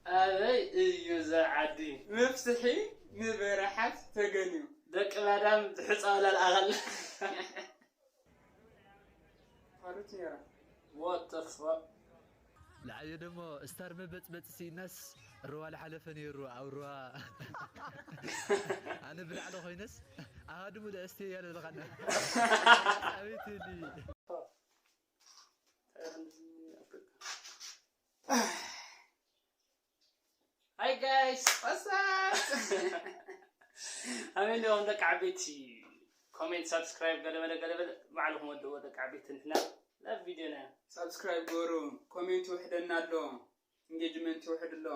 ኣበይ እዩ ዘዓዲ? መፍትሒ ንበረሓት ተገንዩ። ደቂ ማዳም ዝሕፃ ወላል ኣኸል። ፋሉት ነይራ። What the fuck? ንዓየ ደሞ ስታር መበጽበጺ ስኢናስ ሩባ ልሓለፈ ነይሩ ኣብ ሩባ። ኣነ ብላዕሊ ኮይነስ ኣሃድሙ ደኣስተ እያ ለለኻና። ኣቤት ህሊ። Hi guys, what's up? ኣሜን ዲኹም ደቂ ዓበይቲ? ኮሜንት፣ ሳብስክራይብ፣ ገለበለ ገለበለ ባዕልኹም ወድእዎ ደቂ ዓበይቲ። ንሕና ናብ ቪድዮና። ሳብስክራይብ ግበሩ፣ ኮሜንት ይውሕደና ኣሎ፣ ኢንጌጅመንት ይውሕድ ኣሎ፣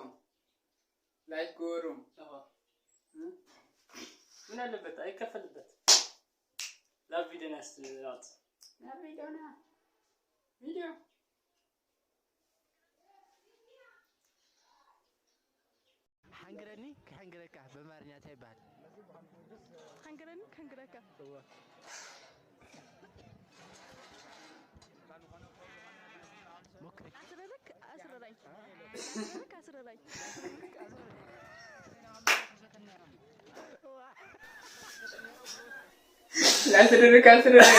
ላይክ ግበሩ። እዎ። እ? ምን ኣለበት ኣይከፈልበት። ናብ ቪድዮና እስቲ ንወጽእ። ናብ ቪድዮና። ቪድዮ። ሓንግረኒ ክሕንግረካ ብኣማርኛ እንታይ ይበሃል? ሓንግረኒ ክሕንግረካ። እወ። ሞክሪ። ኣስርርክ ኣስርረኝ። ኣስርርክ ኣስርረኝ። እዋ። ላስርርክ ኣስርረኝ።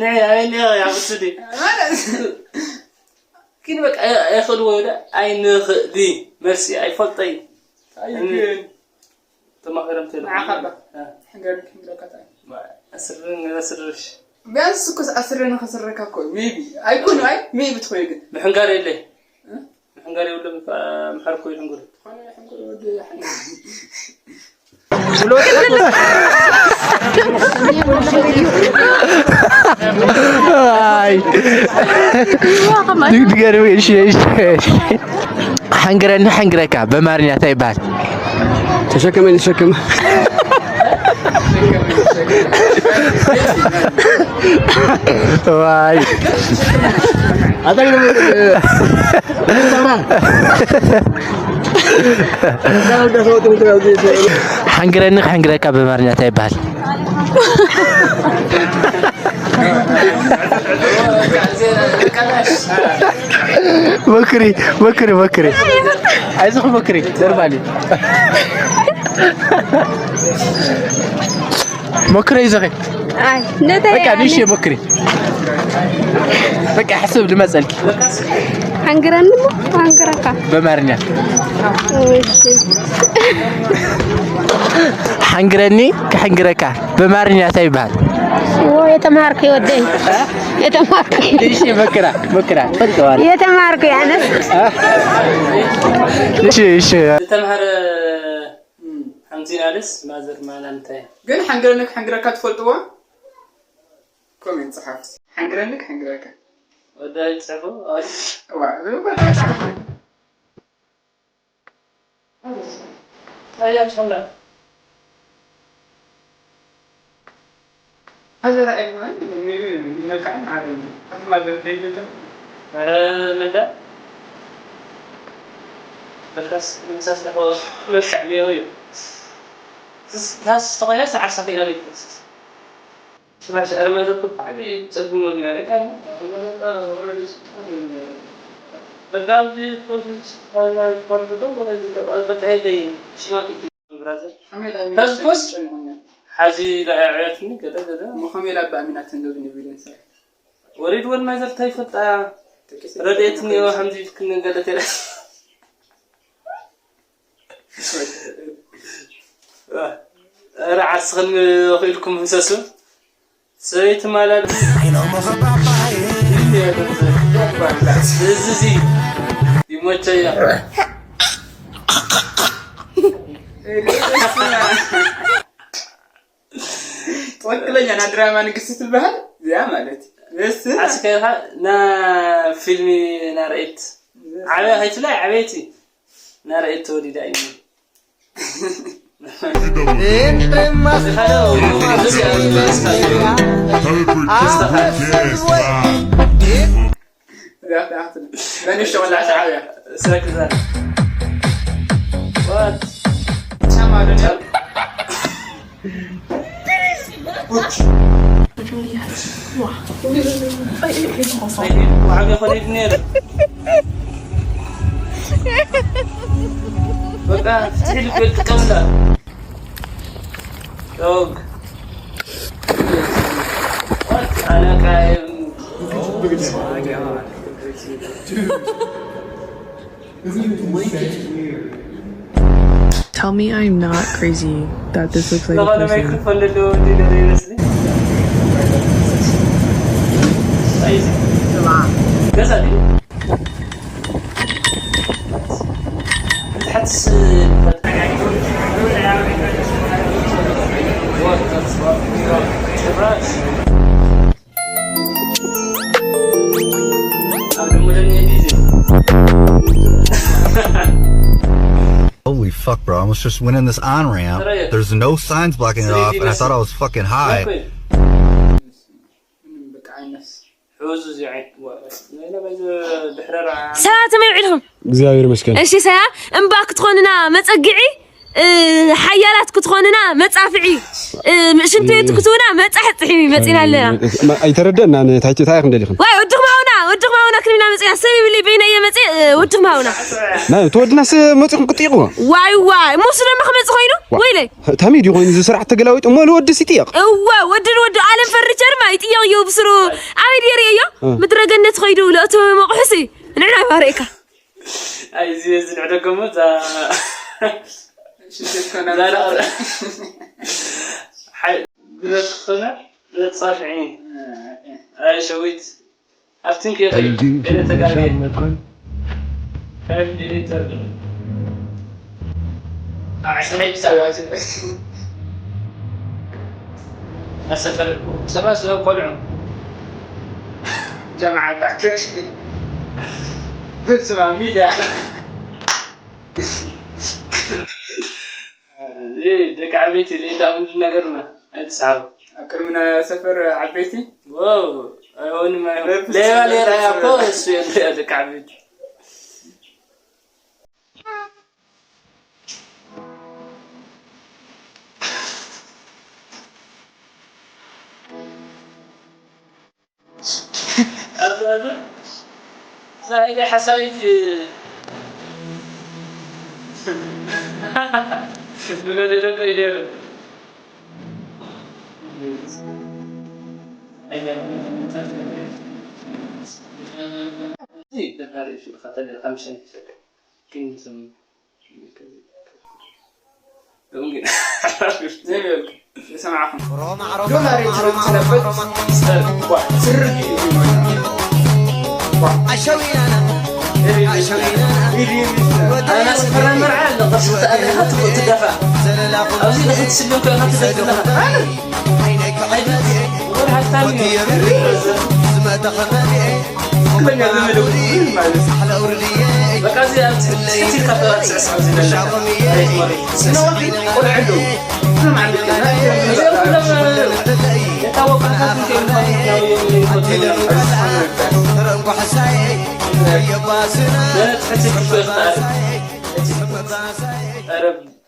ንዒ ኣበይ እኒኦ? ኣብ ስቱዲዮ። ማለት ግን በቃ፣ ኣይ-፣ ኣይኽእልዎ ኢለ ኣይንኽእሊ። መልሲ ኣይፈልጦ እዩ። ኣይ፣ እም፣ ግን ተማኺሮም ተይሉ ንዓኻ እባ። እ። ሕንገር ክንብለካ ታይ? ማ-፣ ኣስርን ኣስርሽ። ቢያንስ እኮ ኣስርን ንኸስረካ እኮ እዩ። ሜቢ። ኣይኮኑ፣ ኣይ፣ ሜቢ ትኾይ ግን። ምሕንጋር የለ። እ? ምሕንጋር የብሎም፣ ምሓር እኮ ይሕንግሩ። ዝኾነ ይሕንግሩ ወዲ ይሕንግሩ። ኣይ። ድገርም፣ እሺ፣ እሺ፣ እሺ። ሓንግረኒ ሓንግረካ ብኣማርኛ እንታይ ይበሃል? ተሸከመኝ ተሸከመ። ዋይ። ኣታ ግን ሓንግረኒ ክሕንግረካ ብኣማርኛ እንታይ ይበሃል? ሞክሪ፣ ሞክሪ፣ ሞክሪ። ኣይዞኺ ሞክሪ፣ ኖርማል እዩ። ሞክሪ፣ ኣይዞኺ። ኣይ፣ ነታይ በቃ፣ ኣነ ንሽ ሞክሪ። በቃ፣ ሕስብ ልመጸልኪ። ሓንግረኒ እሞ፣ ሓንግረካ። በማርኛ። እሺ። ሓንግረኒ፣ ክሕንግረካ። በማርኛ እንታይ ይበሃል? ዎ፣ የተማርኩ ወደይ። እ? የተማርኩ። እሺ፣ ሞክራ፣ ሞክራ። ፈልጠዋል። የተማርኩ ያነስ። እ? እሺ፣ እሺ። ዝተምሃረ ሓንቲ ናልስ ማዘር ማና እንታይ? ግን ሓንገረኒ ክሕንግረካ ትፈልጥዋ? ኮሜንት ጽሓፍ። ሓንግረኒ ክሕንግረካ። ወዳይ ጽሕፉ? ኣይ። እዋ፣ እዋ፣ እዋ። ኣያ ጾላ። ኣዘራ ኣይማን፣ ነቃ፣ ዓለም። ኣማ ዘንተይ። ኧረ፣ መዳ። በቃስ፣ ምሳስ፣ ለሆ፣ መልክዕ፣ ሊዮ፣ እዩ። ስስ-፣ ታስ፣ ተቆያ፣ ሰዓት፣ ሰዓት፣ ይላል። ስማሽ፣ ኣረ መዘርኩ ብጣዕሚ ጸግሞኛል። በጣም ተስፎስ ሓዚ ለኣዕያትኒ ገለ ገለ። እሞ ከመይ ኢላ ኣባ ኣሚናት እንደዚ ንብል እንሰራ? ወሪድወን ማዘር እንታይ ይፈልጣ? ረድኤትኒ እዮ ከምዚ ኢልክኒ ገለ ተለ። ኧረ ዓርስኽን ኽኢልኩም ህሰሱ። ሰበይቲ ማላድ እዚ፣ እዚ ይሞቸያ። ትኽክለኛ ና ድራማ ንግስቲ ትበሃል እዚኣ ማለት እዩ። ንስ ኣስከ ኢኻ ና ፊልሚ ናርኤት ዓበያ ከይትብላይ ዓበይቲ ናርኤት ተወሊዳ እዩ። ትሕል ክብል ጥቀምላ። ዶግ። What? ኣነ ካይም Tell me I'm not crazy that this looks like a ዝኾነ person. ማይክሮፎን ዘለዎ እንዲ ነገር ይመስል። ኣይዚ። ገዛ ድዩ? ብትሓትስ ጭራሽ። ኣብ ደሞ ደም የዲዚ። Holy fuck, bro. I almost just went in this on ramp. There's no signs blocking it off, and I thought I was fucking high. ሕዙ ዚዓይ ድሕረራ ሰላም ከመይ ውዒልኩም? እግዚኣብሔር ይመስገን። እሺ ሰያ እምባ ክትኾንና መፀግዒ እ፣ ሓያላት ክትኾንና መፃፍዒ እ፣ ሽንቲ ቤት ክትውና መፃሕፅሒ መፂና ኣለና። ማ- ኣይተረደእናን። ታች እንታይ ኢኹም ደሊኹም? ዋይ ወድኹም ሃውና ወድኹም ሃውና ክልብና መፂና ሰብ ይብለይ በይና እየ መፅእ እ፣ ወድኹም ሃውና። ና ተወድናስ መፂኹም ክጥይቑ። ዋይ ዋይ ሙሱ ድማ ክመፅእ ኮይኑ ወይለይ ታሚ ድዩ ኮይኑ እዚ ስራሕ ተገላዊጡ እሞ ንወድስ ይጥየቕ። እወ ወዲ ንወዲ ኣለም ፈርኒቸር ማ ይጥየቕ እዮ ብስሩ ኣበይ ድየ ርእዮ ምድረ ገነት ኸይዱ ለእቶ መቑሑሲ ንዕና ባርእካ ኣይ እዚ እዚ ንዕደገሞ እዛ ሽንትኮና ዛዳ ሓይ ብረት ኾነ ብረት ጻፍዒ ኣይ ሸዊት ኣብትን ከይኸይድ ገለ ተጋብየ ኣሰፈር ሰባት ቆልዑ ጀማዓ ታክሲ ብስማ ሚድያ ደቂ ዓበይቲ ሌላ ምንድን ነገርና ኣይትስሓቡ ኣብ ቅድምና ሰፈር ዓበይቲ ዋው ኣይሆንም ኣይሆን ሌባ ሌላ ያኮ እሱ የለ ደቂ ዓበይቲ ሳይደ ሓሳዊት ብገለ ደቀ ይደረ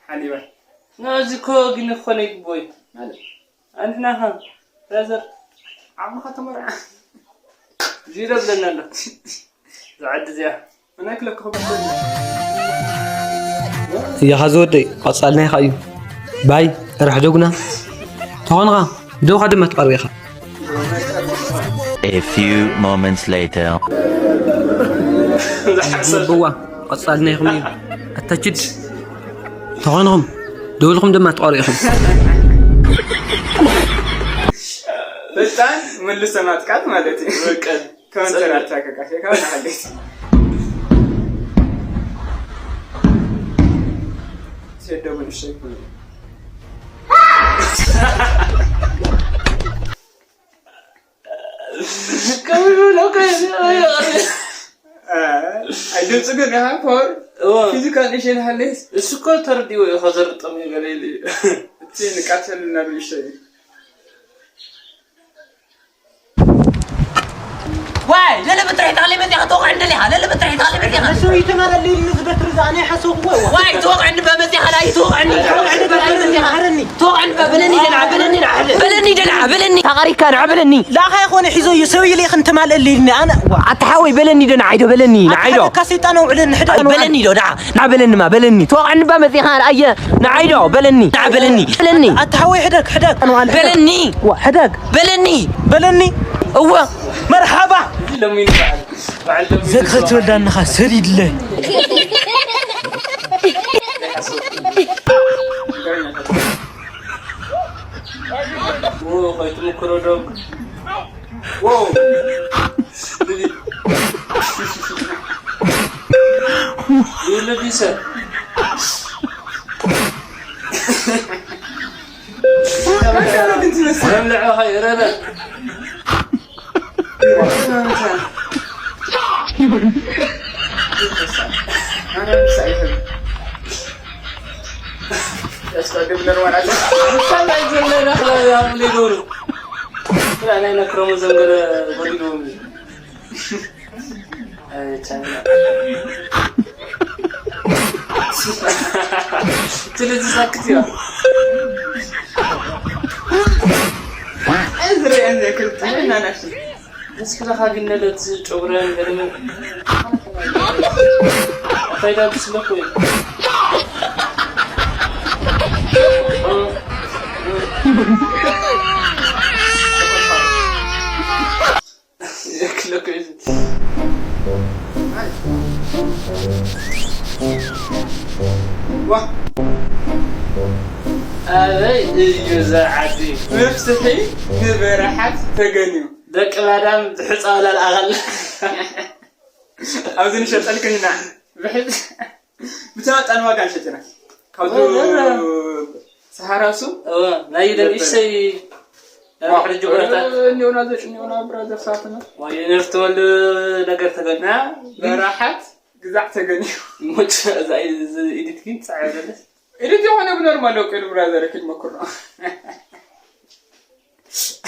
ሓሊባ እዚ እኮ ግን ክኾነ ይግብኦ እዩ ማለት ኣንሕና ኸ ብራዘር ዓቕምኻ ተመርዓ ዚሮ ብለና ኣሎ ዝዓዲ እዚኣ ኣናክለኩ እያኻ ዝወደይ ቀፃልና ኢኻ እዩ ባይ ራሕ ጀጉና ተኾንኻ ደውኻ ድማ ትቐርብ ኢኻ A few moments later. ብዋ ቀፃልና ኢኹም እዩ ኣታችድ ተኾንኹም ደውልኹም ድማ ትቐሩ ኢኹም ፈጣን መልሶ ማጥቃት ማለት እዩ። ከም ሰላምታ ከቃሸካ ንሓደት ሴት ደሞ ንእሽተይ ኣይ ድምፂ ግን ኢኻ ፓወር ፊዚካል እሸ ንሃለስ እሱ እኮ ተረዲዎ እዩ ከዘርጠም እዩ ገለ ኢሉ እዩ እቲ ንቃተል ናብ ንእሽተይ እዩ ዋ ኣይ ለለ ብትራይ ታለ መጽያ ተወቕዕን ደሊኻ ለለ ብትራይ ታለ መጽያ ንሱ ይትመረል ኢሉ ዝበትር ዝኣነ ሓሰብኩዎ። ዋይ ተወቕዕን በመጽያ ኸላ ይተወቕዕን ተወቕዕን በመጽያ ሃረኒ። ተወቕዕን በበለኒ ደና በለኒ ደና በለኒ ደና በለኒ ታቃሪካ ደና በለኒ። ላኻ ይኾነ ሒዞ እዩ ሰብ ኢለ ይኽን ትማልእሊ ኢልኒ ኣነ። ኣታ ሓወይ በለኒ ደና ዓይዶ በለኒ ንዓይዶ። ኣታ ሓደካ ሰይጣን ኣውዕለኒ ሕደ ኣይ በለኒ ዶ ደዓ ንዓ በለኒማ በለኒ ተወቕዕኒ ባ መጺኻ ኣየ ንዓይዶ በለኒ ንዓ በለኒ በለኒ ኣታ ሓወይ ሕደግ ሕደግ በለኒ ዋ ሕደግ በለኒ በለኒ እወ መርሓባ። ሎሚ በዓል በዓል ሎሚ ዘግኸ ትወልዳንኻ ሰዲድለ ዎ ኸይትምክሮ ዶ ዎ ይውለዲሰ መምልዖ ኸይረረ ስለዚ ሳክት እያ። እዚ ርአን ዘክል ጥዕና ናሽ እስኪ ለኻቢነለት ጨጉረን ገለመን እንታይ ዳብስ ለኮ ኣበይ እዩ እዚ ዓዲ? መፍትሒ ንበረሓት ተገንዩ። ደቂ ባዳም ዝሕፃ ወላል ኣቐል። ኣብዚ ንሸጠልክን ኢና። ብሕፅ ብተመጣጣኒ ዋጋ ንሸጥ ኢና። ካብዚ ሰሃራ እሱ እወ፣ ናይ ደንቢሰይ ናብ ሕርጅ ጎረታት እኒኦና ዘጭ እኒኦና ብራዘር ሳትና ዋይ ነፍቲ ወልድ ነገር ተገና በራሓት ግዛዕ ተገንዩ። ሙጭ እዛ ኢዲት ግን ጻዕረለስ ኢዲት የሆነ ብኖርማል ወቀሉ ብራዘር ኪድ መኩር ነው።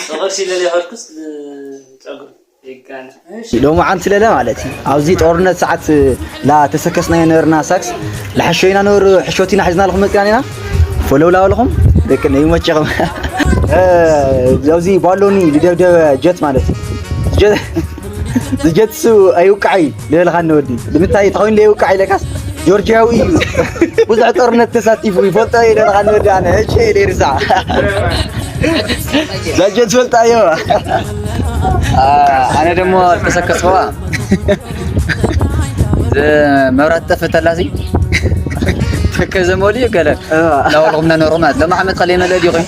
ጸጉር ሲለል ያኸድኩስ ጸጉር ይጋነ። ሎሚ ዓንቲ ለለ ማለት እዩ። ኣብዚ ጦርነት ሰዓት ላ ተሰከስና የነበርና ሳክስ ለሐሾይና ነበር ሕሾቲና ሒዝና ለኹም መጥቃኒና ፎሎው ላወልኹም ደቂ ነይ ሞቸኹም። ኣብዚ ባሎኒ ልደብደበ ጀት ማለት እዩ። ጀት ዝጀትሱ ኣይውቃዓይ ልበልኻ ንወዲ ንምንታይ ተኾይኑ ለይውቃዓይ ለካስ ጆርጂያዊ እዩ። ብዙሕ ጦርነት ተሳቲፉ ይፈልጦ እዩ ልበልኻ ንወዲ ኣነ እቼ ለይርሳዕ ዛጀት ፈልጣዮ። ኣነ ደሞ ተሰከስዋ መብራት ጠፍእ ተላሲ ተከዘመሉ እዩ ገለ ላወልኹም ነኖርኹም ሎም ዓመት ከለ መለዲ ኮይኑ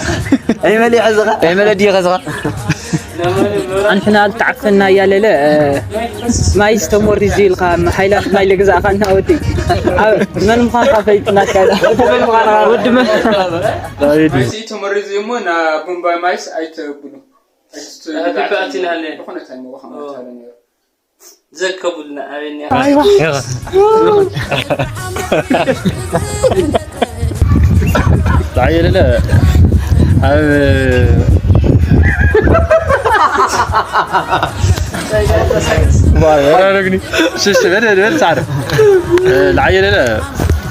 ኣይመሊ ሕዝኻ ኣይመለዲ ከዝኻ ኣንሕና ኣልተዓፈና እያለለ ማይ ዝተሞሪ እዚ ኢልካ ሓይላት ማይ ልግዛእካ እና ወዲ መን ምዃንካ ፈይጥናካ ወዲ መን ተመሪዙ እሞ ናብ ቡምባይ ማይስ ኣይተብሉ ኣይትስትብሉ ኣቲናለ ዝኾነ ታይም ወኸም ተሃለ ነይሩ ዘከቡልና ኣበኛ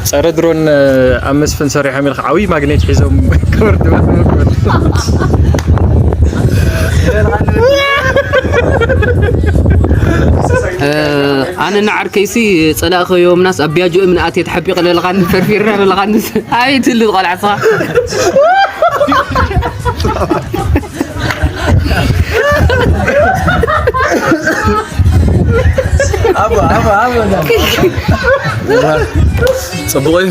ጸረ ድሮን ኣብ መስፍን ሰሪሖም ኢልካ ዓብይ ማግኔት ሒዞም ክብር ድበል ኣነ ንዓርከይሲ ጸላእ ከዮምናስ ኣብ ቢያጆ እምኒ ኣትየ ተሓቢቐ ለለኻኒ ፈርፊርና ለለኻኒ ኣይ ትልጥ ቆልዓ ስኻ ጽቡቕ እዩ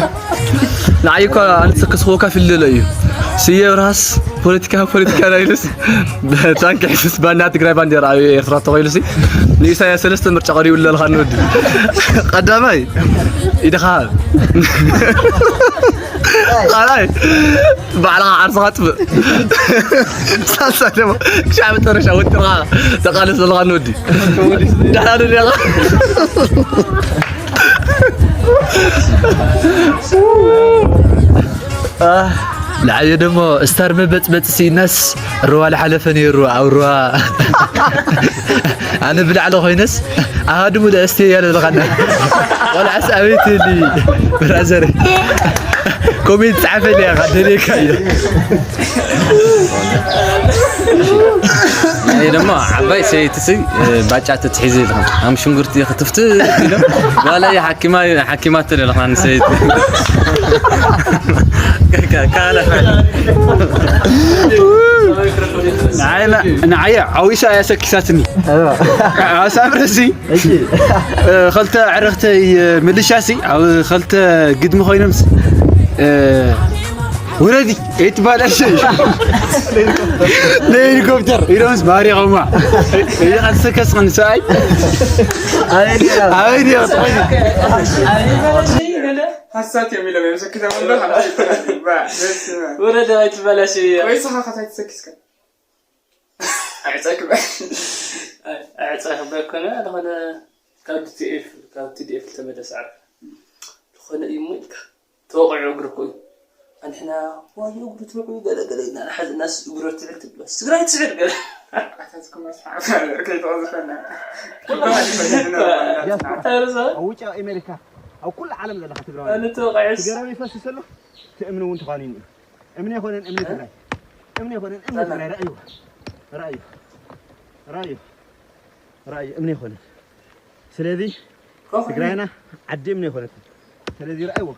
ንዓይ እኳ ኣንተ ክስኾካ ፍልለ እዩ ስየ ብርሃስ ፖለቲካ ፖለቲካ ናይሉስ ታንክ ሒሱስ ባና ትግራይ ባንዴራ ኣብ ኤርትራ ተኸይሉሲ ንኢሳያስ ሰለስተ ምርጫ ቀሪቡ ኣለልካ ንወዲ ቀዳማይ ኢድኻ ካልኣይ ባዕልኻ ዓርስኻ ጥፍእ ሳልሳይ ደሞ ክሻዕ መጨረሻ ወጥርኻ ተቃለስ ዘለኻ ንወዲ ዳሓና ዶ ዲኻ ንዓየ ደሞ ስታር መበጽበጽ ሲኢናስ ሩዋ ልሓለፈ ነይሩ ኣብ ሩዋ ኣነ ብላዕሊ ኮይነስ ኣሃድሙ ደስቲ እያለ ለኻና ቆልዓስ ኣበይ ትህሊ ብራዘር ኮሜንት ጻሓፈ ሊያ ደሌካ እያ እኔ ደግሞ አባይ ሰይት ሲ ባጫ ትትሒዝ ኢልካ ኣም ሽንጉርቲ ክትፍት ኢሎም ዋላ ሓኪማ ሓኪማ ትልልካ ንሰይት ካለ ንዓየ ዓዊሳ እያ ሰኪሳትኒ ኣሳብረሲ ከልተ ዕረኽተይ ምልሻሲ ኣብ ከልተ ግድሚ ኮይኖምስ ውረዲ ኣይትባላሽ ንሄሊኮፕተር ኢሎምስ ባህሪ ቆማ እዚኻ ትሰከስኸ ንሰብኣይ ኣበይ ዲኻ ሀሳት የሚለው የምስክተ ወንበር ወረዳ ኣይትበላሽ ወይ ሰኻ ከታይ ትሰኪስከ ኣዕፀ ክበል ኣዕፀ ክበል ኮነ ዝኾነ ካብ ዲቲኤፍ ካብ ቲዲኤፍ ዝተመለሰ ዓርኪ ዝኾነ እዩ እሞ ኢልካ ተወቂዑ እግሪ እኮ እዩ ኣንሕና ዋዮ እግሩ ትበቁ ገለገለ ኢና ንሓዝናስ እግሮ ትብል ትብለስ ትግራይ ትስዕር ገለ ኣታትኩም ኣስሓብ ከይተቐዝፈና ኣብ ውጭ ኣሜሪካ ኣብ ኩሉ ዓለም ዘለካ ትግራዊ ኣነ ተወቂዑስ ትግራዊ ይፈስስ ኣሎ እቲ እምኒ እውን ተዃኒኑ እዩ እምኒ የኾነን እምኒ ትግራይ እምኒ የኾነን እምኒ ትግራይ ረኣዩ ረኣዩ ረኣዩ ረኣዩ እምኒ የኾነን ስለዚ ትግራይና ዓዲ እምኒ የኾነት ስለዚ ረኣይዎ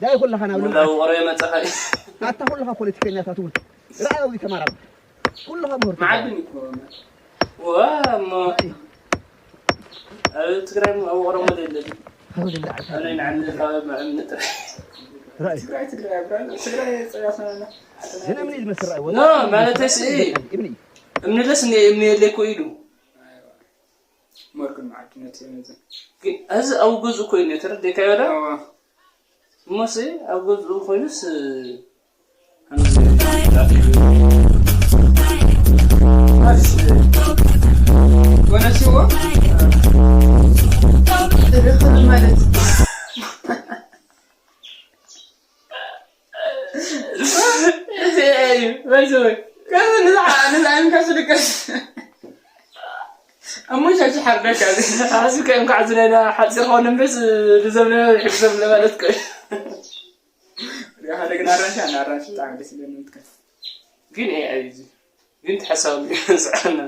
ዳይ ኩልኻ ናብ ልምዓት ውቕሮ የመፀኻ እዩ ኣታ ኩልኻ ፖለቲከኛታት እውን ረኣዩ ተማራም ኩልኻ ምሁር መዓድን እኮ ዋ እሞ ኣብ ትግራይ ኣብ ውቕሮ መለ የለን ኣብ ናይ ንዓኒ ከባቢ ምዕምኒ ጥራሕ ረኣዩ ትግራይ ትግራይ ብራዘር ትግራይ ፀያፍና ግን እምኒ ዝመስል ረኣይዎ ኖ ማለተይ ስኢ እምኒ እምኒ ደስ እምኒ እምኒ የለ እኮ ኢሉ ሞርክን መዓድነት የመዘን ግን እዚ ኣብ ገዝኡ ኮይኑ ተረዲእካዮ ዶ እሞሲ ኣብ ገዝኡ ኮይኑስ ወነሲዎ ማለት ባይዘወይ ከዚ ንዝዓይንካ ስልቀስ እሞ ሻሽ ሓርደካ ኣዚ ከ እንኳዕ ዝለና ሓፂር ኾነ እምበስ ንዘብለ ይሕግዘብለ ማለት ከ ሓደ ግን ኣራንሻ ኣራንሽ ብጣዕሚ ደስ ይለኒ ምትከል ግን ኤ ኣይ እዚ ግን ተሓሳቢ ዝዓና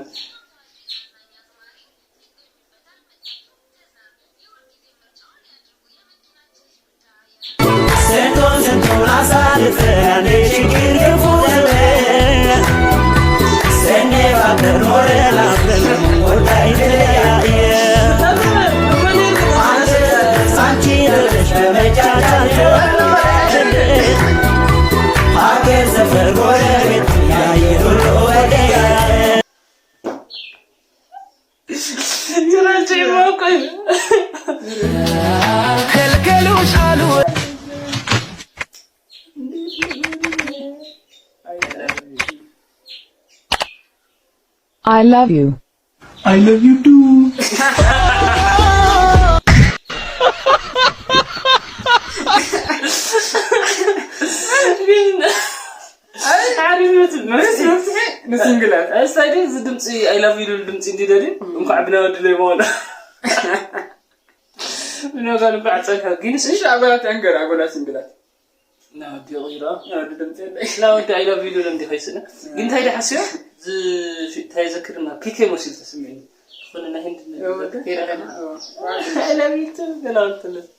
I love you. I love you too. ሓሪፍ መትብል መስ ንሲንግላት እስታይ ግን እዚ ድምፂ ኣይላቭ ኢሉ ድምፂ እንዲደሊ እንኳዕ ብናወድለይ መሆነ ብነጋር እንኳዕ ፀንካ ግን እሺ ኣጓላት ኣንገር ኣጓላት ሲንግላት ናወዲ ቂራ ናወዲ ድምፂ የለይ ናወዲ ኣይላቭ ኢሉ ለምዲ ከይስነ ግን እንታይ ደሓስዮ እንታይ ዘክርና ፒኬ መሲሉ ተስምዕኒ ዝኾነ ናይ ህንድ ገላወልትለት